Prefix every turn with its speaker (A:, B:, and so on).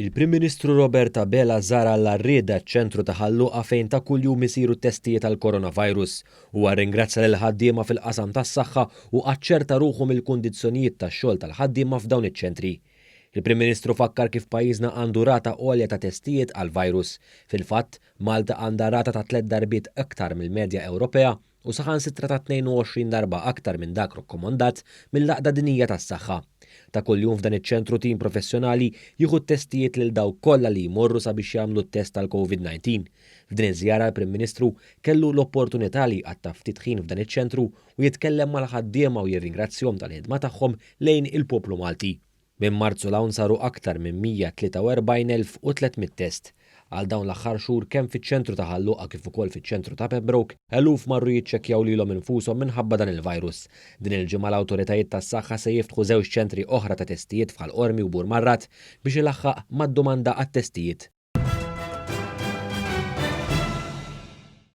A: Il-Prim Ministru Robert Abela żar għall-għarrieda ċ-ċentru ta' Ħal Luqa fejn ta' kuljum isiru t-testijiet għall-coronavirus. Huwa rringrazzja lill-ħaddiema fil-qasam tas-saħħa u aċċerta ruħu mill-kundizzjonijiet tax-xogħol tal-ħaddiema f'dawn iċ-ċentri. Il-Prim Ministru fakkar kif pajjiżna għandu rata għolja ta' testijiet għall-virus. Fil-fatt, Malta għandha rata ta' tlett darbiet aktar mill-medja Ewropea u saħansitra ta' 22 darba aktar minn dak rokkomandat mill-Għaqda Dinjija tas-Saħħa. Ta' kuljum f'dan iċ-ċentru tim professjonali jieħu t-testijiet lil dawk kollha li jmorru sabiex jagħmlu t-test tal-Covid-19. F'din iż-żjara l-Prim Ministru kellu l-opportunità li jqatta' ftit ħin f'dan iċ-ċentru u jitkellem mal-ħaddiema u jirringrazzjahom tal-ħidma tagħhom lejn il-poplu Malti. Minn Marzu 'l hawn saru aktar minn 143,300 test. Għal dawn l-aħħar xhur kemm fiċ-ċentru ta' Ħal Luqa kif ukoll fiċ-ċentru ta' Pembroke, eluf marru jiċċekkjaw lilhom infushom minħabba dan il-virus. Din il-ġimgħa l-awtoritajiet tas-saħħa se jiftħu żewġ ċentri oħra ta' testijiet f'Ħal Qormi u Burmarrad biex ilaħħaq mad-domanda għat-testijiet.